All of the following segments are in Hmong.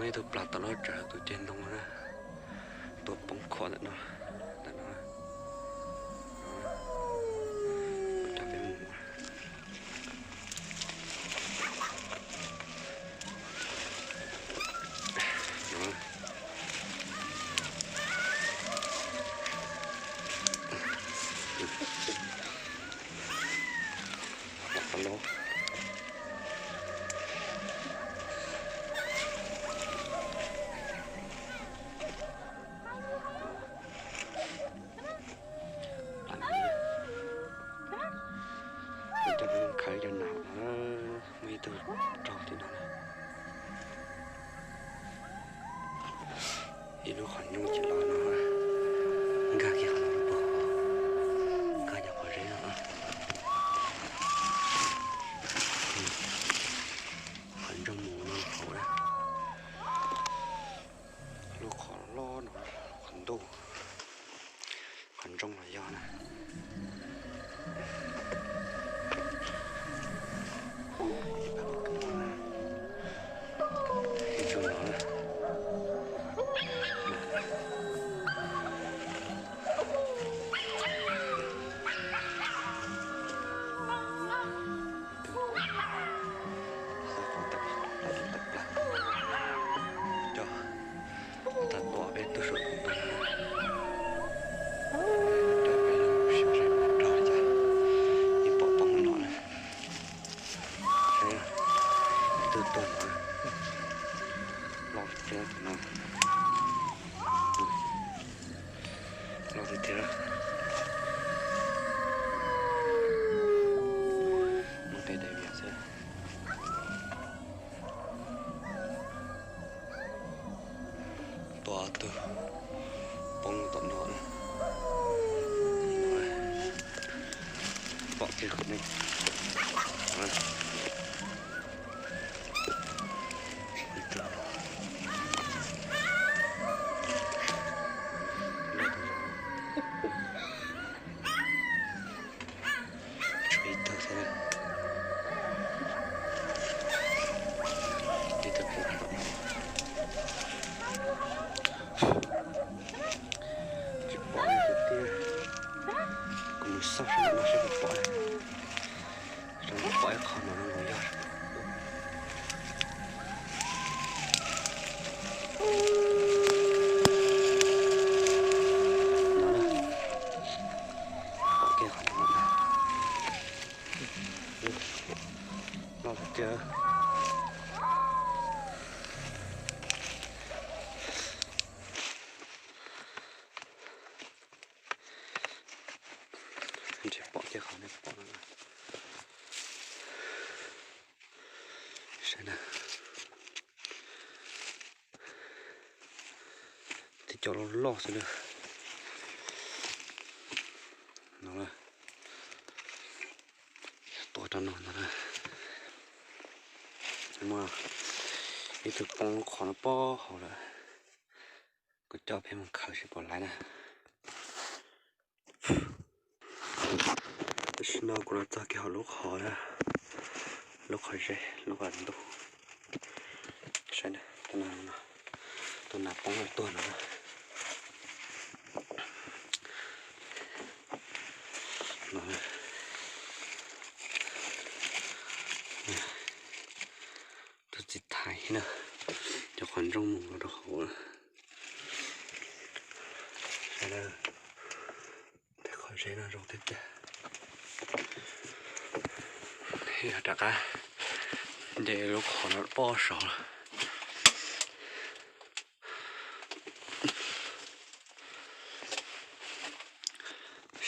Ib tug plas tom lub tsav tus ceg ntoo na, tuaj poob khom ntawm no, ntawm no. Coj peb mus. Coj peb mus khaws cov nas no, muaj ib tug raug tim no na. Ib lub qhov ntsoog ces los no, nkag kiag qhov no rau puag, nkag cov qhov zeb no. Qhov ntsoog mus no hauv na. Lub qhov loj no, qhov ntuj, qhov ntsoog los yog na. Ib tug no na. Coj tas tuam peb tug saum tus ntoo no. Coj peb los sib ntsib rau cas ib pom poob no na. Saib, ib tug tuag no, loj tiag tiag no. Loj tiag tiag. Muab nqe daim vias xwb. Tua tug poob tom no na. Pom kiag qhov nej. Tshuav ib tug xwb na. Ib tug poob tom no. Tsis pom tiag tiag. Kuv mus xauj sab no seb puas pom. Sab no pom ib qho no no yog. Pom kiag qhov no na. Loj tiag tiag. Ntshe pom kiag qhov nej pom no. Saib na. Tib co loj loj xwb na. No na. Tua rau no ntag na. Muaj ib tug poob lub qhov no pob hauv lawm. Kuv coj peb mus khaws seb puas laiv na. Tam sim no kuv los txog kiag hauv lub qhov, lub qhov zeb, lub qhov ntug. Saib na, tus nas poob tuag no. Tus txiv thaiv na, cov qhov ntsoog mus rau hauv. Saib na, tej qhov zeb no zoo tiag tiag. Yog rov qab nce lub qhov no pob saud.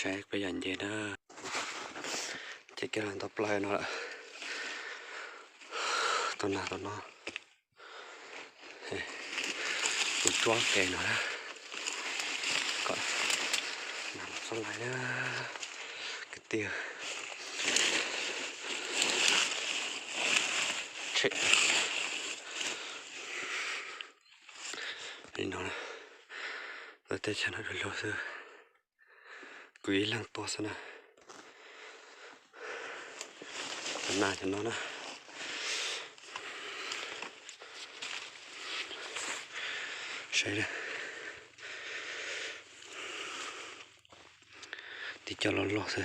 Saib peb yog nce na, ces kiag los ntau plaws no lawm. Tus nas tom no, kuv tsuab kev no na, kom nas los txhob laiv na kwv tij. Tshem li no, lawv tej chaw no luag luag xwb. Kuv ib leeg tuaj xwb na. Cov nas cov no na. Peb, tiv cov loj loj xwb.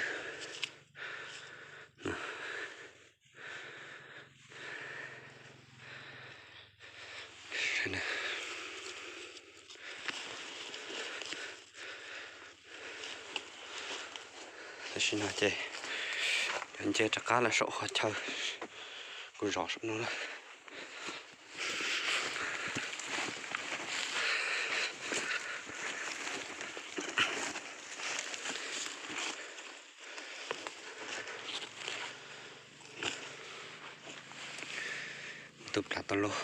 Tam sim no ces nce rov qab los saum qhov chaw kuv zov saum no na. Tus plas tau loj.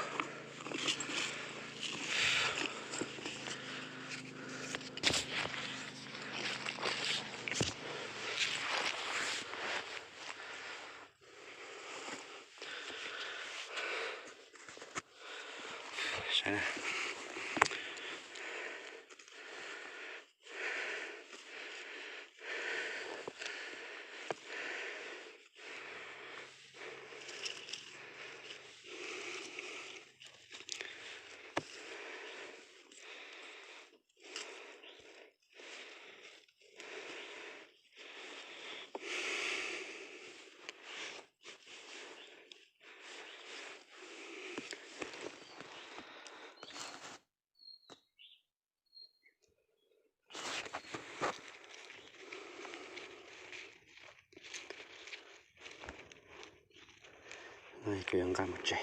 Kuv yuav nqa mus tsev.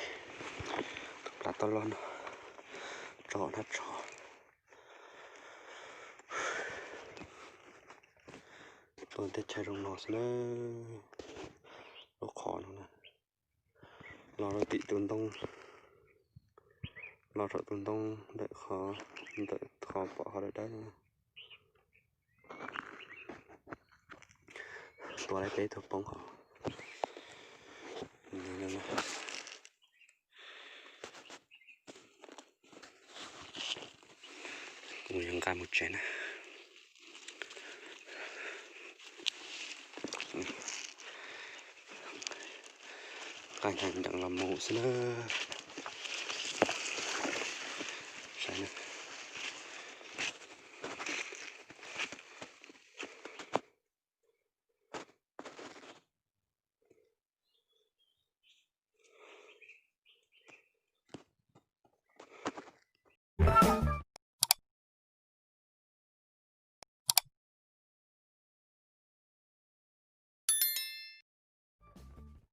Tus plas tau loj no, tso hnab tso. Tuaj teb chaws zoo no xwb na. Lub qhov no na, los rau tim tus ntoo, los rau tus ntoo ntawm qhov, ntawm qhov pom qhov dawb dawb. Tua lawv peb tug poob hov. Kuv yuav nqa mus tsev na. Nqa nyeem nyeem los mus xwb na.